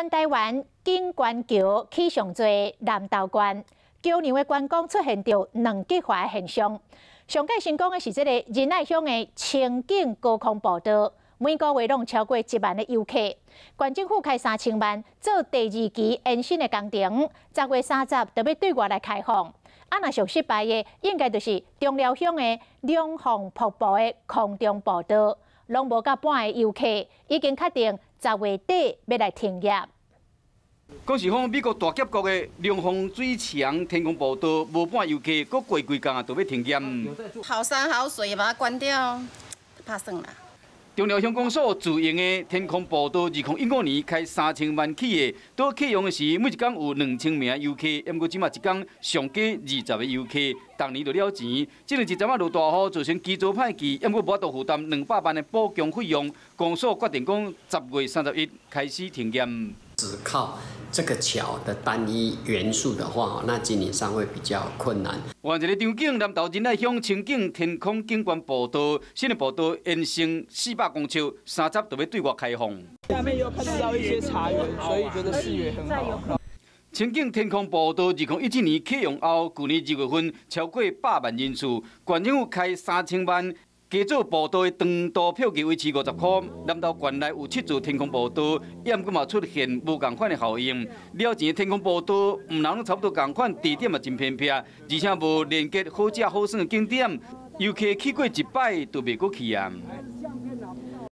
台灣景觀橋起上濟南投縣，橋梁的觀光出現著兩極化的現象。上蓋成功的是這个仁愛鄉的清境高空步道，每個月攏超過1萬的遊客。縣政府開3000萬做第二期延伸的工程，10月30就欲對外來開放。啊，若上失敗的，應該就是中寮鄉的龍鳳瀑布的空中步道，攏無夠半的遊客已經確定10月底欲來停業。講是講美國大峽谷的龍鳳水牆天空步道，無半遊客，閣過幾工啊，就欲停業。好山好水，把它關掉，拍算啦。中寮鄉公所自營的天空步道，2015年開3000萬起的，佇啟用的時，每一工有2000名遊客，毋過這馬一工上加20個遊客，逐年就了錢。這兩一陣仔落大雨，造成基礎歹去，毋過無法度負擔200萬的補強費用，公所決定講10月31開始停業。只靠這個橋的單一元素的話，那經營上會比較困難。換一个場景，南投仁愛鄉清境天空景觀步道，新的步道延伸400公尺，三十就欲對外開放。下面又看到一些茶園，所以覺得視野很好。清境天空步道2017年啟用後，去年2月份超過100萬人次，縣政府開三千萬。加做步道的長途票價維持50塊。南投縣內有七座天空步道，也毋過嘛出現無仝款的效應。了錢的天空步道，毋但攏差不多仝款，地點嘛真偏僻，而且無連結好食好耍的景點，遊客去過一擺就袂閣去啊。